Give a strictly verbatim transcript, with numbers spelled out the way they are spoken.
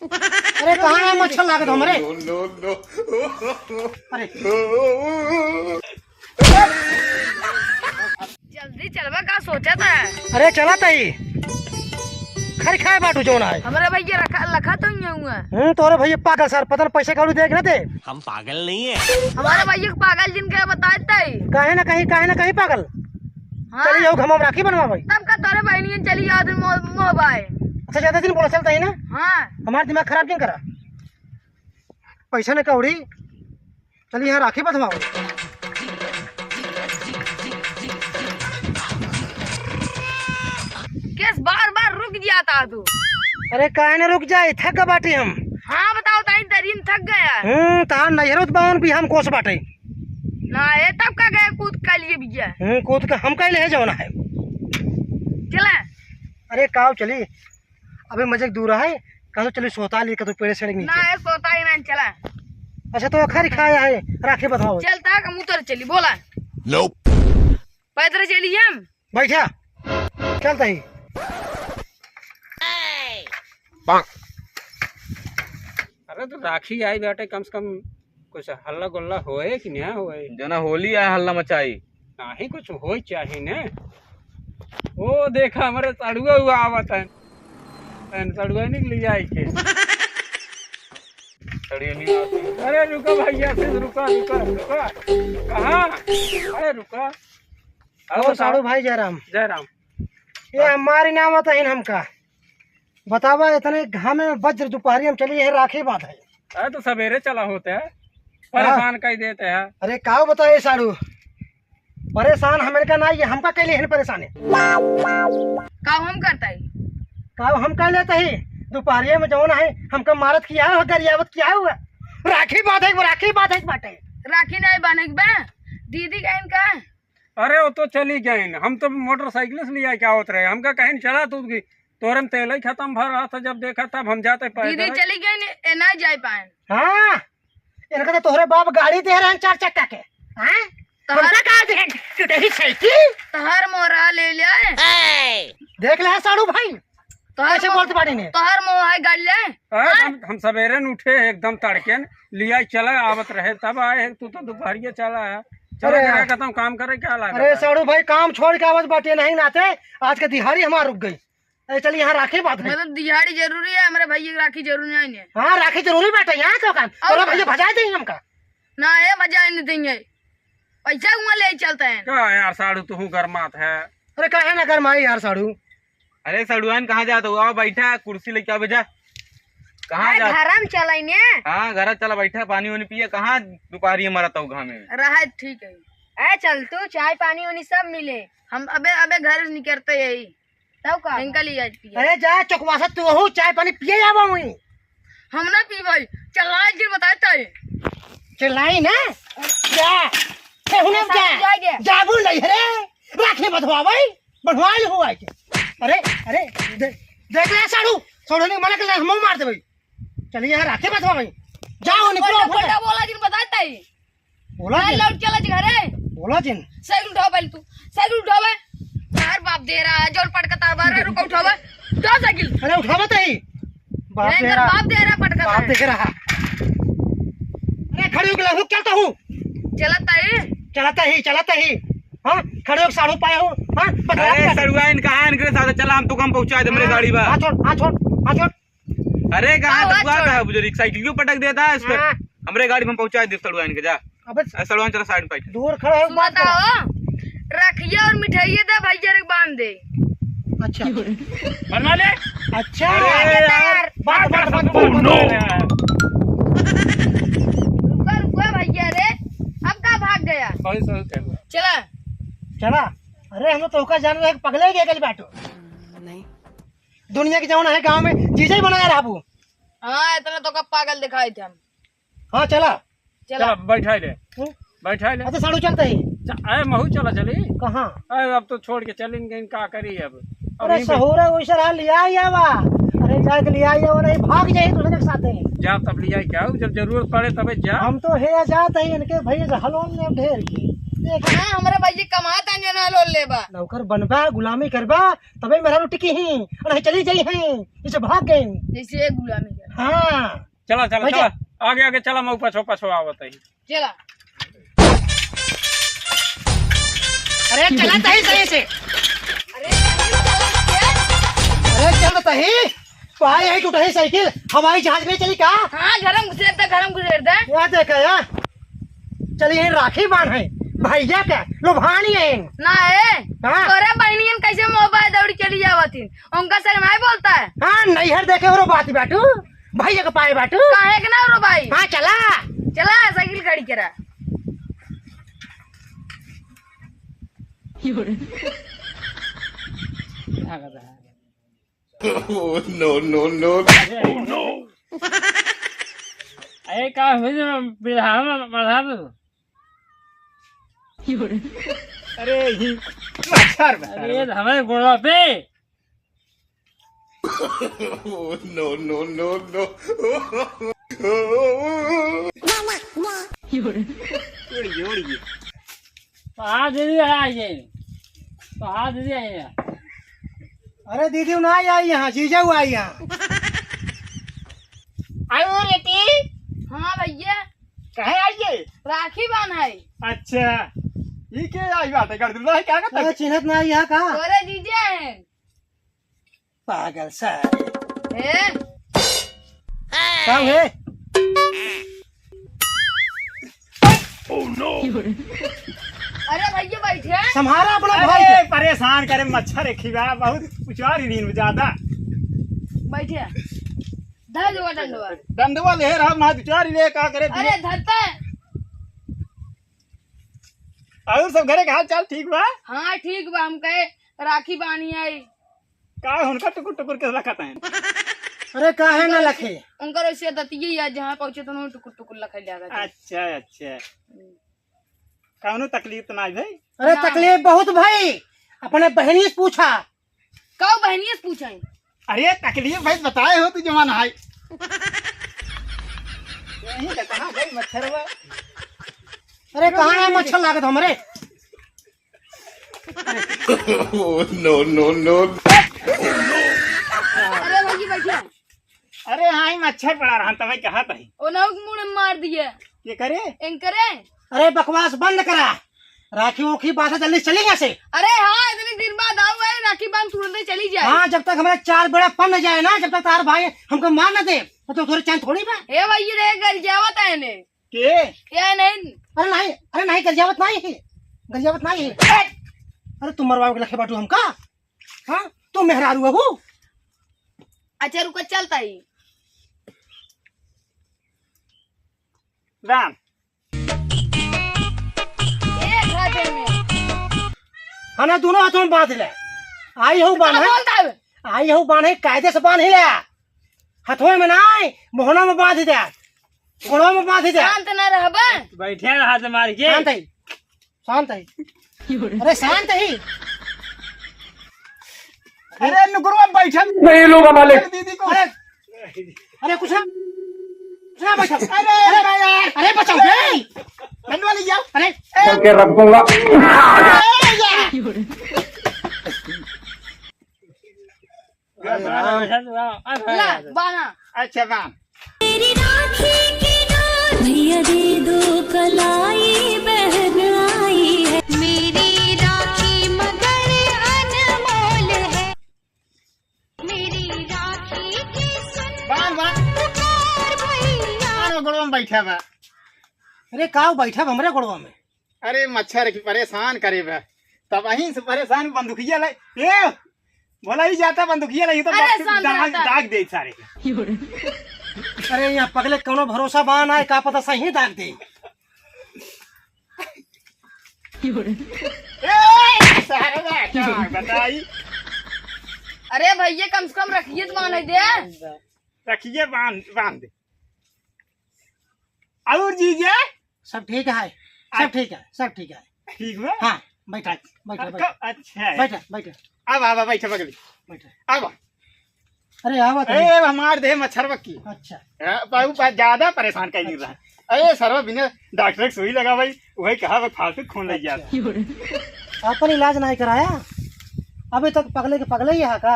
अरे, कहाँ है मच्छर लागत हमरे? अरे। जल्दी चलबा, का सोचत है? अरे, चलत ही। खरी खाए बाटू जौन है। हमरे भैया रखा, लखा तो ही हुआ। हम्म, तोरे भैया पागल सर, पता न पैसे कौड़ी दे कि ना दे। हम पागल नहीं है। हमारे भैया के पागल जिनके बताए तई। काहे ना कहीं, काहे ना कहीं पागल। हाँ। चली जाओ, हम राखी बनवा भाई। तब का तोरे बहनियन चली जाओ दिन मो-, मोहबाए। अच्छा, ज्यादा दिन बोला चलता ही ना। हाँ। हमारा दिमाग खराब क्यों करा? पैसा ने कौड़ी, चली यहाँ राखी बंधवाओ। केस बार बार रुक जाता तू। अरे काहे ना रुक जाए, थक गए बाटे हम। हाँ बताओ ताई, तरीन थक गया। हम्म, तार नैहरो तो बावन भी हम कोस बाटे। ना, ए तब का गए कूद के लिए भैया। हम्म, कूद के हम कह ले जाओ ना है। चला। अरे काव चली, अबे मजे के दूर है, कहाँ चली सोता ले के तो पेड़े सड़क नीचे। ना, ए सोता ही ना, चला। अच्छा तो खरी खाया है, राखी बंधवाओ। चलता का मुँह तर चली, बोला। Nope। पैदल चली हम। बैठा, चलता ही। अरे तो राखी आई बाटे, कम से कम कुछ हल्ला गुल्ला होए कि ना होए? जना होली आए हल्ला मचाई। नाही कुछ होए चाही ने। ओ देखा हमरे सड़ुआ हुआ आवत है। तन सड़ुआ निकल जाए के। सड़ुआ नहीं आवत है। अरे रुका भैया, सिर्फ रुका, रुका, रुका। कहाँ? अरे रुका। अरे और साड़ू भाई जयराम। जयराम। ये हमारी नाम बताइन हमका। बतावा, इतने घाम में वज्र दोपहरी हम चली है, राखी बात है। अरे तो सवेरे चला होते हैं, हाँ। परेशान कर देते हैं। अरे काव बताए साड़ू, परेशान हमरे का ना, ये हमका कैले हैं परेशान है। काव हम करता ही? काव हम कर लेते ही, दोपहरिया में जौन है हमका मारत किया हो, गरियावत किया हो। राखी बात है, राखी बात है बाटे। राखी नहीं बांधे के बा, दीदी का इनका। अरे वो तो चली गईन, हम तो मोटरसाइकिल से लिया क्या होत रहे, हमका कहीं चला तू की तोरे में तेल ही खत्म भर रहा था, जब देखा तब हम जाते पैदल। दीदी चली गईन, ए ना जाए पाए। हाँ, इनका तो तोहरे बाप गाड़ी दे रहे हैं चार चक्का के। हाँ? तोहर हमका का दे? टूटही साइकिल? तोहर मोरा ले ले। देख ले साड़ू भाई, तोहर कैसे मो-, बोलत बाड़ी ने? तोहर मोह है गाड़ी ले। अरे हाँ? हम, हम सवेरे न उठे एकदम तड़के न, लिया चला आवत रहे, तब आए हैं, तू तो दोपहरिया चला है। चलो अरे जरा यार। कहता हूँ काम करे, क्या लगा अरे था? साड़ू भाई, काम छोड़ के आवत बाटे नहीं नाते, आज के दिहाड़ी हमार रुक गई। अरे चल, यहाँ राखी बात है। मतलब दिहाड़ी जरूरी है, हमारे भैया की राखी जरूरी नहीं है। हाँ, राखी जरूरी बाटे यहाँ तो काम। और तोरा का? भैया भजा दे हमका। ना, ये भजा नहीं देंगे। पैसा हुआ ले चलते हैं। का यार साड़ू, तू गरमात है? अरे काहे ना गरमाई यार साड़ू। अरे सड़ुआइन, कहाँ जात हो? आओ बैठा, कुर्सी लेके आओ, जा। कहाँ अरे जात? घर में चलाई ने। हाँ, घर चला, बैठा, पानी वानी पिया। कहाँ दोपहरी मरत हो घामे में? रहा ठीक है। ए चल तू, चाय पानी वानी सब मिले। हम अबे, अबे घर निकलते यही। तब का? इनका लिए आज पिए। अरे जा चौकवासा, तू हो चाय पानी पिए आवा हुई। हम ना पीबई, चलाई के बताए तई। चलाई ना? जा। केहू ना जा। जाए दे। जाबू नहीं रे। राखी बंधवावई, बंधवाई हो आके। अरे, अरे, दे-, देख ले साड़ू, साड़ू ने मना कर ले, हम मार देबई। चलिए यहाँ राखी बंधवावई। जाओ, निकलो, पलटा, फटा। पलटा बोला जिन बताए तई। बोला जिन। लौट चला जी घरे। बोला जिन। साइकिल उठाओ पहले तू, साइकिल उठाओ बे। यार बाप दे रहा है, जोर पटकता है, बार रुको उठाओ बे। उठाओ साइकिल। अरे उठाओ तई। बाप नहीं दे कर रहा। बाप दे रहा पटकता बाप है। दे रहा। अरे खड़ी हो गया, रुक, चलता हूँ। चलता ही। चलता ही, चलता ही। हाँ, खड़े हो, साढ़ू पाए हो। हाँ, पटक अरे, कर। सड़ुआ, इनका है, इनके साथ चला, हम तो कम पहुँचा दे, मेरे हाँ, गाड़ी बा। हाँ, छोड़, हाँ, छोड़, हाँ, छोड़। अरे, कहाँ हाँ, तक हुआ अच्छा। था, बुजुर्ग, साइकिल क्यों पटक देता है इस पर? हाँ। हमरे गाड़ी में पहुँचा दे, सड़ुआ इनके, जा। अबे, ए, सड़ुआ, चला, साइड में बैठ। दूर खड़ा हो, सुना बात था, कर। ओ, रखिए और मिठाइए दे, भैया रे बांध दे। अच्छा। बनवा ले। अच्छा। अरे यार, बात, बात, बात, बात, बात। रुको, रुको भैया रे, अब का भाग गया? सॉरी, सॉरी, सॉरी। चला। चला। अरे, हम तो तोहका जान रहे, पगले गए गल बाटो। नहीं। दुनिया के जौन है गाँव में जीजा ही बनाया रहबू। हाँ, इतना तो का पागल दिखाई थे हम। हाँ, चला। चला। चला, बैठा ले। हम्म? बैठा ले। अच्छा, साढ़ू चलते ही। च-, अरे, महू चला चली। कहाँ? अरे, अब तो छोड़ के चलेंगे, इनका करी अब। अब अरे, यहीं पे सहोरा वैसे रहा, लिया ही आवा। अरे, जाके लिया ही आवा, नहीं भाग जाए दूसरे के साथ ही। जा, तब लिया ही क्या हो, जब जरूरत पड़े तबे जा। हम तो हे जात है, इनके भैया से हलवा में ढेर के। देखा, हमरे भइया कमात हैं, जो ना लोन लेबा। नौकर बनबा, गुलामी करबा, तबे मेहरारू टिकी ही, और नहीं चली जाई हैं, इसे भाग गई। जैसे ये गुलामी कर। हाँ। चला, चला, भइया। चला। आगे, आगे चला, मैं पछो, पछो आवत ही। चला। अरे, चला तही सही से। अरे, चला तही। अरे, चल तही। पाए यही टूटा ही साइकिल, हवाई जहाज नहीं चली का? हाँ, गरम घुसेर दे, गरम घुसेर दे। या देखा या। चली यही राखी बांध है, भइया का, लोभानी है। ना है। हाँ। तोरे बहनियन कैसे मोबाइल दौड़ी चली जावत ही? उनका शर्माए बोलता है। हाँ, नैहर देखे हो बात बाटू, भइया के पाए बाटू। काहे के ना रो भाई? हाँ, चला। चला, साइकिल खड़ी करा। Oh, no, no, no। अरे, का हो गया? बिरहा में बढ़ा दो। अरे, ही मच्छर बता अरे, रहा। हमारे गोड़वा पे। Oh, no, no, no, no। उड़िए, उड़िए। कहाँ दीदी आई है? कहाँ दीदी आई है? अरे दीदी ना आई, आई यहाँ, जीजा हुआ आई यहाँ। आयो बेटी। हाँ भइया। कहे आई है? राखी बांध है। अच्छा, ये के आई बात है? गर्दन है क्या करता अरे है? चिन्हत ना आई यहाँ का? तोरे जीजा हैं। पागल सा। ए? का हुए? अरे भइया बैठे। संभारा अपना भाई अरे के। परेशान करे मच्छर एक ही बा, बहुत उचार ही दिन ज्यादा। बैठे। धर दो डंडवा। डंडवा ले रहा, मैं उचार ही ले का करे। अरे धरता है। और सब घरे के हाल चाल ठीक बा? हाँ ठीक बा, हम कहे राखी बानी आई। का उनका टुकुर टुकुर के रखत हैं? अरे काहे ना लखे? उनकर वैसे दतिये या जहाँ पहुँचे तो उन्होंने टुकुर टुकुर लखे जाएगा। अच्छा, अच्छा। कौनो तकलीफ तो ना भाई? अरे ना। तकलीफ बहुत भाई, अपने बहनी से पूछा। कौ बहनी से पूछा है? अरे तकलीफ भाई बताए हो तू जवान है। यही तो कहाँ गई मच्छरवा? अरे कहाँ है मच्छर लागत हमरे? Oh, no, no, no। अरे भौजी बैठिए। अरे हाँ, ही मच्छर पड़ा रहा, तबे कहा तही। ओ ना, मुड़ मार दिए। के करे? एंकरे। अरे बकवास बंद करा, राखी ओखी बांधा, जल्दी चली यहाँ से। अरे हाँ, इतनी दिन बाद आऊ है, राखी बांध तुरंत ही चली जाए। हाँ, जब तक हमारा चार बेड़ा पन न जाए ना, जब तक तार भाई हमको मार न दे, तो थोड़ी चैन थोड़ी बा। ए भाई, ये देख, गरियावत है ने। के? के नहीं? अरे नहीं, अरे नहीं, गरियावत नहीं है, गरियावत नहीं है। अरे तुम मरवाओगे लखे बाटू हमका? हाँ, तू मेहरारू है वो? अच्छा रुको, चलता ही। राम। एक हाथे में। हाँ ना, दोनों हाथों में बांध ले। आई हो बांध है। बोलता है। आई हो बांध है, कायदे से बांध ही ले। हाथों में ना, मोहना में बांध दे। गोड़ों में बांध दे। शांत ना रहबा। बैठे रहा से मार के। शांत है। शांत है। अरे शांत है। अरे नुकुरवा बैठल। नहीं लोग हमारे। अरे दीदी को। अरे, अरे कुछ ना, कुछ ना बैठल। अरे, अरे, अरे बचाओ बे। धनवा ले जाओ। अरे। करके रखूंगा। अरे यार। ला, बाना। अच्छा, बान। मेरी राखी की डोर। भैया दे दो कलाई, बहन आई है। मेरी राखी मगर अनमोल है। मेरी राखी की सुन बान, बान। पुकार भैया। बान, वो गोड़वा में बैठा बा। अरे, काऊ बैठा बा हमरे गोड़वा में? अरे मच्छर की परेशान करे बे, तब अहीं से परेशान बंदूकिया ले। ए, भोला ही जाता बंदूकिया ले, तो अरे, बाप के शांत दाग, रहता। दाग दे सारे के। अरे यहाँ पगले कौनो भरोसा बा ना, का पता सही दाग दे। ए, सारे बा, क्या बताई? अरे भैया, कम से कम रखिए तो बांध दे। रखिए, बांध, बांध दे। और जीजा? सब ठीक है, सब अच्छा। ठीक है, सब ठीक है। ठीक बा? हाँ, बैठा, बैठा, अच्छा, बैठा। अच्छा है। बैठा, बैठा। अब आवा, बैठा बगली। बैठा। आवा। अरे, आवा तो। ए, हमार देह मच्छर बक्की। अच्छा। ए, बाबू, बा-, ज्यादा परेशान कर नहीं रहा। अरे सरवा बिना डॉक्टर के सुई लगावइ, वही कहा बा फालतू खून लग जात। अच्छा। अपन इलाज नहीं कराया, अभी तक पगले के पगले ही है का?